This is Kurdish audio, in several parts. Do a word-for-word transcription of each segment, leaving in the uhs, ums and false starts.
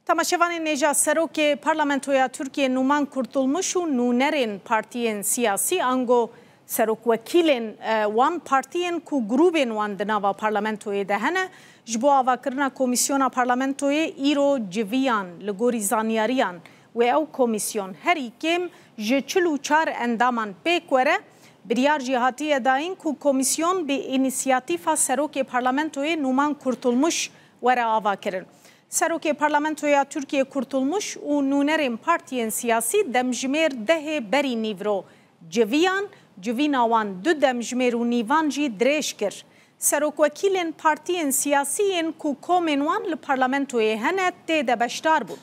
Temaşevanên hêja, Serokê Parlamentoya Tirkiyê Numan Kurtulmuş û nûnerên partiyên siyasî ango serokwekîlên, e, wan partiyên ku grûbên wan di nava parlamentoyê de hene, ji bo avakirina komîsyona parlamentoyê îro civiyan. Li gorî zanyariyan wê ew komîsyon herî kêm ji çil û çar endaman pêk were. Biryar jî hatiye dayîn ku komîsyon bi înîsiyatîfa Serokê Parlamentoyê Numan Kurtulmuş were avakirin. Serokê Parlamentoya Tirkiyê Kurtulmuş û nûnerên partiyên siyasî demjimêr dehê berî nîvro civiyan, civîna wan du demjimêr û nîvan jî dirêj kir. Serokwekîlên partiyên siyasî yên ku komên wan li parlamentoyê hene tê de beşdar bûn.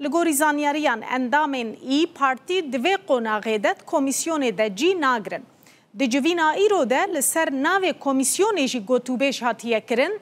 Li gorî zanyariyan, endamên Î Partî di vê qonaxê de di komîsyonê de cî nagirin. Di civîna îro de li ser navê komîsyonê jî gotûbêj hatiye kirin.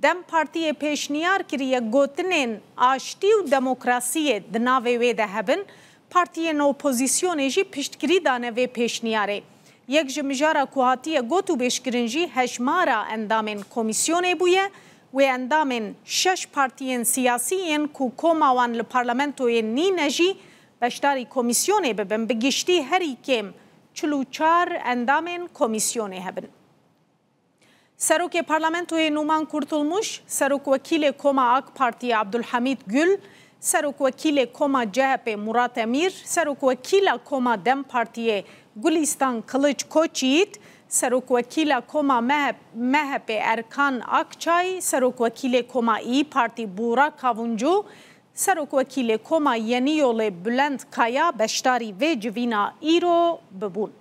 DEM Partiyê pêşniyar kiriye gotinên aştî û demokrasiyê di navê wê de hebin. Partiyên opozîsyonê jî piştgirî dane vê pêşniyarê. Yek ji mijara ku hatiye gotûbêjkirin jî hejmara endamên komîsyonê bûye. Wê endamên şeş partiyên siyasî yên ku koma wan li parlamentoyê nîne jî beşdarî komîsyonê bibin. Bi giştî herî kêm çil û çar endamên komîsyonê hebin. Serokê Parlamentoyê Numan Kurtulmuş, Serokwekîlê Koma AK Partiyê Abdulhamîd Gül, Serokwekîlê Koma CHPê Murat Emîr, Serokwekîla Koma DEM Partiyê Gulîstan Kılıç Koçyiğit, Serokwekîla Koma MHPê Erkan Akçay, Serokwekîlê Koma İYİ Partî Buğra Kavuncu, Serokwekîlê Koma Yenî Yolê Bülent Kaya beşdarî vê civîna îro bibûn.